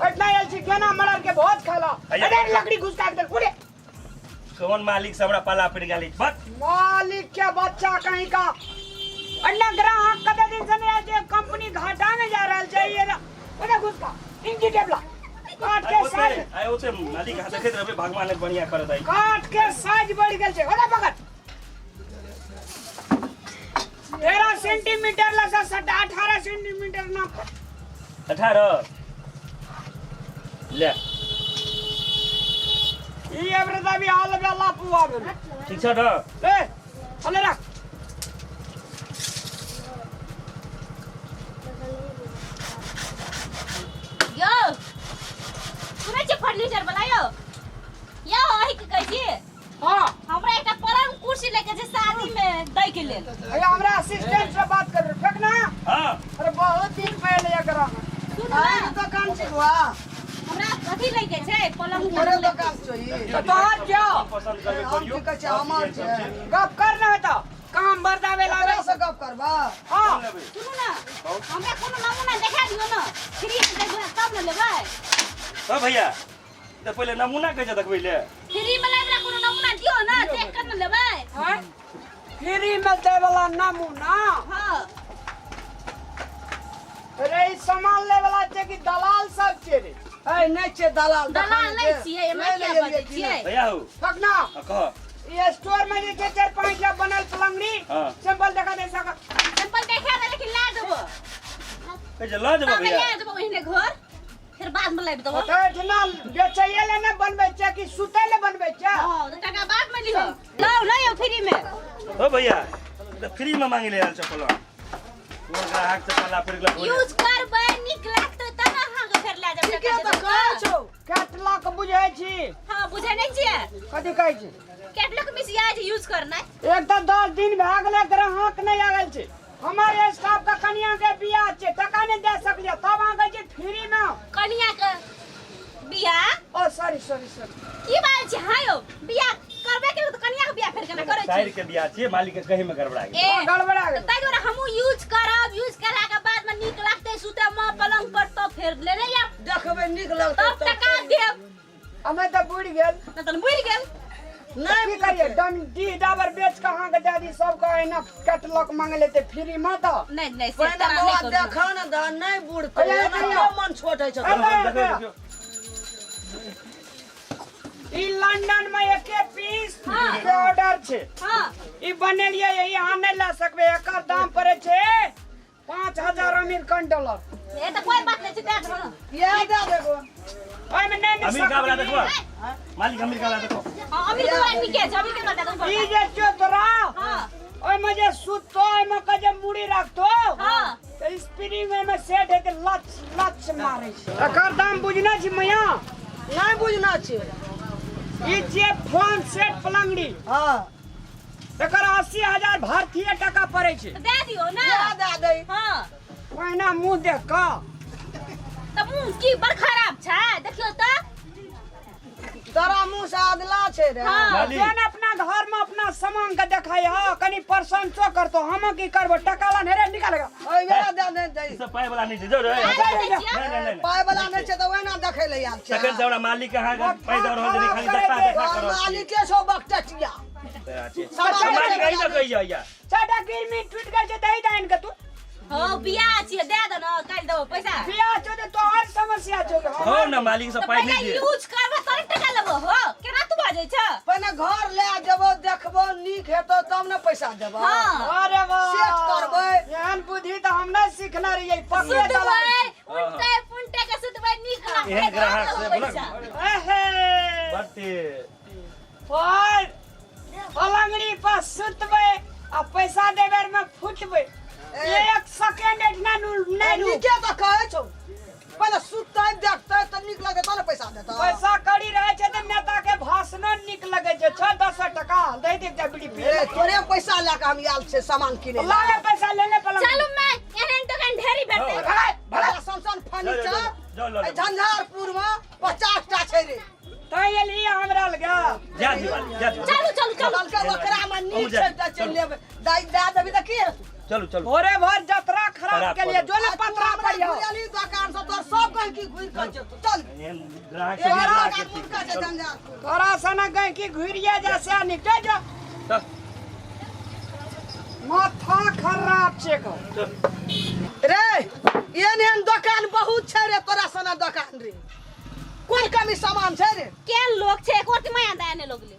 एतना आयल छी केना मरल के भोज खाला। अया। अरे लकड़ी घुसका के देल उड़े। कौन मालिक से हमरा पाला पड़ गेल बस। मालिक के बच्चा कहीं का। अन्ना ग्राहक कते दिन से नहीं आयल छै, कंपनी घाटा में जा रहल छै। ये ओने घुसका इंची टेबला काट के साइज, आइ ओते मालिक हाथ देखैत रहबै, भगवान एक बढ़िया करत आई। काट के साइज बढ़ गेल छै। ओने पकड़ 13 सेंटीमीटर लगा 18 सेंटीमीटर ना। 18 ले ई एबरे त अभी हाल बेला पुआ भेल। ठीक छ न? ए हले रख। यौ सुनै छियै फर्नीचर वाला यौ, यौ अहीं के कहै छी। हाँ। हमरा एकटा पलंग कुर्सी लेके छै शादी में दै के लेल। अरे हमरा असिस्टेंट से बात कर फेक ना। हाँ। अरे बहुत दिन पहले एकरा। सुन अहीं ना। के दोकान छै बा। हमरा कथी लैके छै पलंग तोरे कुर्सी। दोकान छौ ई। तो तोहर क्या? पसंद करबे हम करियो। की कहै छै, हमर छै। गप कर ना तो काम बरदावे लागे। केकरा से गप करबा? हाँ। सुनू ना, हमरा कोनो नमूना देखा दियौ ना, फ्री में देखबै तब ने लेबै। हाँ भैया, तऽ पहिले नमूना कहै छै देखबै ले। फ्री में लेबै कोनो नमूना दियौ ना, देख कर ने लेबै। हैं? फ्री में दै वाला नमूना? हाँ। अरे ई सामान ले वाला छै कि दलाल सब छै रे? ए नहि छै दलाल। दलाल नहि छियै, एना नहि किया लेलियै बजै कि छियै? नहि? भैया हो। फकना। हाँ, कह। ये स्टोर में जे छै 4-5 टा बनल पलंगड़ी। हाँ। सैंपल देखा दे सका। सैंपल देखा दे लेकिन ला देबो। कहै छै लऽ जेबो तब भैया। ला देबो ओहिने घर, फिर बाद में लाबि देबो। ओतऽ एहिठिना बेचैये ले नहि बनबै छै कि सुतै ले बनबै छै? हाँ, तऽ टका बाद में लिहो। लाउ ना यौ फ्री में। हो भैया, तऽ फ्री में मांगि ले आयल छै पलंग। तोहर ग्राहक से पल्ला पड़ि गेल। यूज करबै नीक लागतै तब ने अहाँके फेर लए जायब। ठीके टका तऽ देबै कहै तऽ। छौ। कैटलॉग बुझै छी? हाँ, बुझै नहि छियै। कथी कहै छी? कैटलॉग मिसिया जे यूज करनाइ। एक तऽ 10 दिन भए गेलै ग्राहक नहि आयल छै। हमारे स्टाफ का कनिया के बियाह छै, टका नहीं दे सकलियै, तब अहाँ कहै छी फ्री में। कनिया के बियाह? ओ सॉरी सॉरी सॉरी। की बात छै? हाँ यौ, बियाह करबे केलौ तऽ कनिया के बियाह फेर केना करै छी? साइर के बियाह छियै, मालिक के कहे में गड़बड़ा गेल। ए, गड़बड़ा गेल। तऽ ताहि दुआरे हमहूँ यूज करब, यूज केला के बाद में नीक लागतै सुतै में पलंग पर तब फेर लेने जायब। देखबै नीक लगतै तब टका देब। हमे तऽ बुढ़ गेल। नहि तऽ बुढ़ गेल। नहि की करिए, डम डी डाबर बेच के अहाँके दए दी सबके एना कैटलॉग मांग लेते फ्री में तऽ। नहि नहि, से पहिने तरह बौआ नहि करू। देखा ने दऽ, नहि बुढ़तै, अरे, एना अरे, किया मन छोट होइ छौ अरे, तोरा? अरे, देखियौ, देखियौ। ई लंदन में एके पीस हाँ। के ऑर्डर छै। हाँ। ई बनेलिए ई अहाँ नहि लए सकबै, एकर दाम पड़ै छै 5000 अमेरिकन डॉलर। ए तऽ कोई बात नहीं छै, दए देबो ने। इएह दए देबो। ओहिमे नहि ने अमेरिका वाला सकबी। देखबो। मालिक अमेरिका वाला देखो। हाँ, अमेरिका वाला नीके छै, अमेरिका वाला देखो। ई जे छौ तोरा, हाँ। ओहिमे जे सुततो, ओहिमे के जे मुड़ी राखतो, हाँ। तऽ स्प्रिंग ओहिमे सेट हेतै, लच लच मारै छै। एकर दाम बुझने छी मैया? नहि बुझना छै। ई छियै फ्लान सेट पलंगड़ी। हाँ। एकर 80,000 भारतीय टका पड़ै छै। तऽ दए दियौ ने। इएह दए दै। हाँ। पहिना मुँह देख कऽ। तऽ मुँह की बड़ खराब छै, देखियौ तऽ। तोरा मुँह से अदला छै रे। हाँ। मालिक। तें अपना घर में अपना सामान के देखाई ह, कनी प्रशंसो करतो, हम की करबो टका ला रे निकाल गा। ओइ बेरा दए दे दे। ई सब पाइ वाला नहि छै, जो रे। पाइ वाला नहि छियै? नहि, नहि, नहि। पाइ वाला नहि छै तऽ ओहिना देखै लए आयल छै। तखन से हमरा मालिक अहाँके पाइ दऽ रहल छै, खाली देखा देखा कर रहल छै। मालिके छौ बकटटिया। मालिक अहीं दऽ कहिया या। चाटा गिरमी टूट गेल छै दही दाइन के तू। हाँ, बियाह छियै, दए दे ने, काल्हि देबो पैसा। बियाह छौ तऽ तोहर समस्या छौ। हो ना मालिक से तऽ पाइ पहिले नहि दे। यूज करबो तब टका लेबो हो, केना तू बाजै छ? पहिने घर लए जेबो, देखबो नीक हेतौ तब ने पैसा देबो। हाँ। अरे वाह, सेट करबै। एहन बुद्धि तऽ हम नहि सिखने रहियै, पकड़े सुतबै उल्टे पुल्टे के सुतबै नीक लागतै एहन ग्राहक तब से देबो बोला। पैसा। एहे बड्ड पर पलंगड़ी पर सुतबै आ पैसा देबै में फुटबै, एक सेकेंड एहिठिना नहि रुक। नीके तऽ कहै छौ, पहिले सुततै देखतै तऽ नीक लगतै तब ने पैसा देतौ। पैसा कड़ी रहै छै तऽ नेता के भाषणो नीक लगै छै। 6-10 टका दे दे जा बीड़ी पी। ए तोरे पैसा लए कऽ हम आयल छियै सामान किनै लए। लागे पैसा ले ले पलंग। चलू मैं एहन दोकान ढेरी भेटतै। भगाए, भला सन फर्नीचर जाओ, जाओ, जाओ। झंझारपुर में 50 टा छै रे। तैं एली हमरा लग। जा दी मालिक, जा दी। चलू चलू चलू। कहलकै ओकरा में नीक छै तऽ चलि लेबै, दाइ दए देबही तऽ की हेतौ? चलू चलू। भोरे भोर जतरा खराब खराब के लिए कऽ जो ने आ तू पतरा हमरा पड़ियो। घुरेली दोकान से तोर सब गहकी घुरि कऽ जेतौ। चल। एहन ग्राहक से एहन ग्राहक दोकान के घुरि कऽ चलू। जेतौ झंझारपुर। तोरा सना गहकी घुरिए जा से निक जो जो। चल। माथा खराब छै को। चल। रे एहन एहन दोकान बहुत छै रे, तोरा सना दोकान रे कोन कमी सामान छै रे? केहन लोक छै, एको रति माया दया नहि लगलै।